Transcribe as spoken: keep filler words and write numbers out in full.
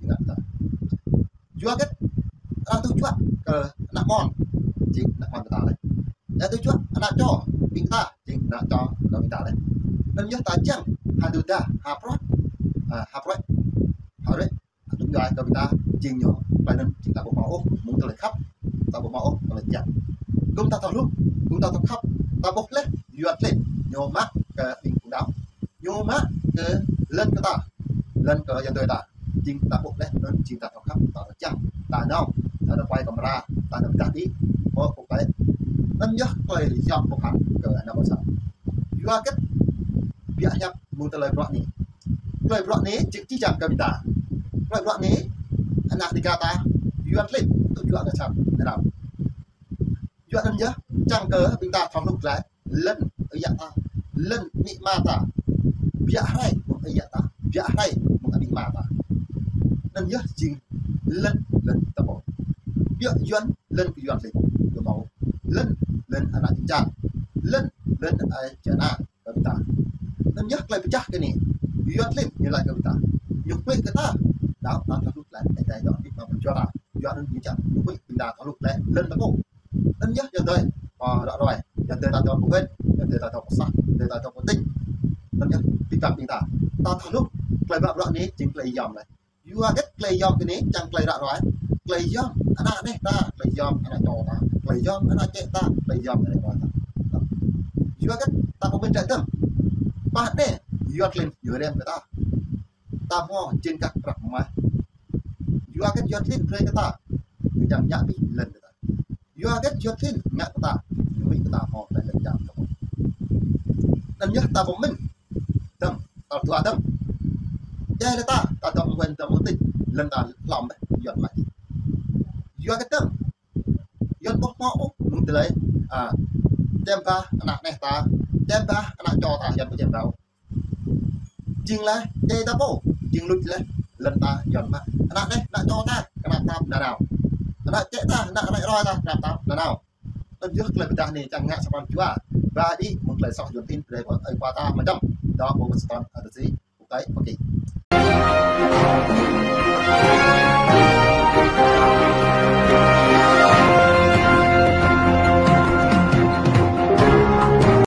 jing ană ƀing ta. Yua hơget? Arăng tŭ juă kơ ană mơnuih, jing ană mơnuih ƀing ta laih. Arăng tŭ juă ană čô ƀing ta, jing ană čô ƀing ta laih. Anŭn yơh ta čang ha tŭ dah, ha prŏk, a, ha prŏk, ha rĕ, tŭ juă kơ ƀing ta, jing ñu. Tơlơi anŭn jing ta ƀu hmâo ôh mơ̆ng tơlơi khăp, ta ƀu hmâo ôh tơlơi jăk. Gum ta thâo hluh, gum ta thâo khăp, ta ƀuh laih Yuan klin ñu mă kơ ƀing phung đaŏ, ñu mă kơ lŏn kơ ta, lŏn kơ ayŏng adơi ta. Jing ta ƀuh laih anŭn jing ta thâo khăp, ta thâo čang, ta nao, ta nao quay camera, ta nao pơdah đĭ, ƀuh ƀuh ƀai. Anŭn yơh tơlơi yom pơphan kơ ană bangsa. Yua hơget? Biă hiăp mơ̆ng tơlơi bruă anai. Tơlơi bruă anai jing či čang kơ ƀing ta. Tơlơi bruă anai ană Dega ta, Yuan klin tŭ juă ngă sat nanao. Yua anŭn yơh čang kơ ƀing ta thâo hluh glaĭ lŏn ayŏng ta, lŏn amĭ ama ta. Biă hrơi mơ̆ng ayŏng ta, biă hrơi mơ̆ng amĭ ama ta. Anŭn yơh jing lŏn, lŏn ta pô. Biă Yuan, lŏn kơ Yuan klin, kơ mâo. Lŏn, lŏn ană čư̆ čan. Lŏn, lŏn ai čơna kơ ƀing ta. Anŭn yơh tơlơi pơčah kơ anai. Yuan klin ñu laĭ kơ ƀing ta. Ñu huĭ kơ ta. Đaŏ ta thâo hluh glaĭ, ai tai dŏ đĭ mă pơjua ta. Yua anŭn ñu čang ñu huĭ ƀing ta thâo hluh glaĭ lŏn ta pô. Anŭn yơh ayŏng adơi, a, ră ruai. Ayŏng adơi ta dŏ pơ wĕn, ayŏng adơi ta dŏ pơ sah, ayŏng adơi ta dŏ pơ tĭng. Anŭn yơh ƀing ta, ƀing ta. Ta thâo hluh, tơlơi bruă anai jing tơlơi yom laih. Yua hơget tơlơi yom kơ anai, čang tơlơi ră ruai. Tơlơi yom ană neh ta, tơlơi yom ană čô ta, tơlơi yom ană čĕ ta, tơlơi yom ană ruai ta. Yua hơget ta pơmĭn tơdăm. Pă anai, Yuan klin ñu rem kơ ta. Ta hmâo jing kah prăk mah. Yua hơget Yuan klin brơi kơ ta. Ñu čang ngă abih lŏn kơ ta. Yua hơget Yuan klin ngă kơ ta. Ñu huĭ kơ ta hmâo tơlơi lŏn čang ta pô. Anŭn yơh ta pơmĭn. Tơdăm, ta dua tơdăm. Djai lĕ ta, ta dŏ wĕn dŏ tĭng. Lŏn ta hlŏm ƀĕ, Yuan mă. Yua hơget tơdăm. Yuan ƀu hmâo ôh mơ̆ng tơlơi, a, čem bah ană neh ta, čem bah ană čô ta, Yuan ƀu čem bah ôh. Jing laih, čĕ ta pô, jing luč laih, lŏn ta Yuan mă. Ană neh, ană čô ta, kơnăp tap nanao. Ană čĕ ta, ană ră ruai ta, kơnăp tap nanao. Anŭn yơh tơlơi pơdah anai čang ngă sa pran jua. Ba đĭ mơ̆ng tơlơi soh Yuan klin brơi kơ ơi khua ta mơčăm. Dŏ pơ Washington, a, D C, quốc tế Hoa Kỳ.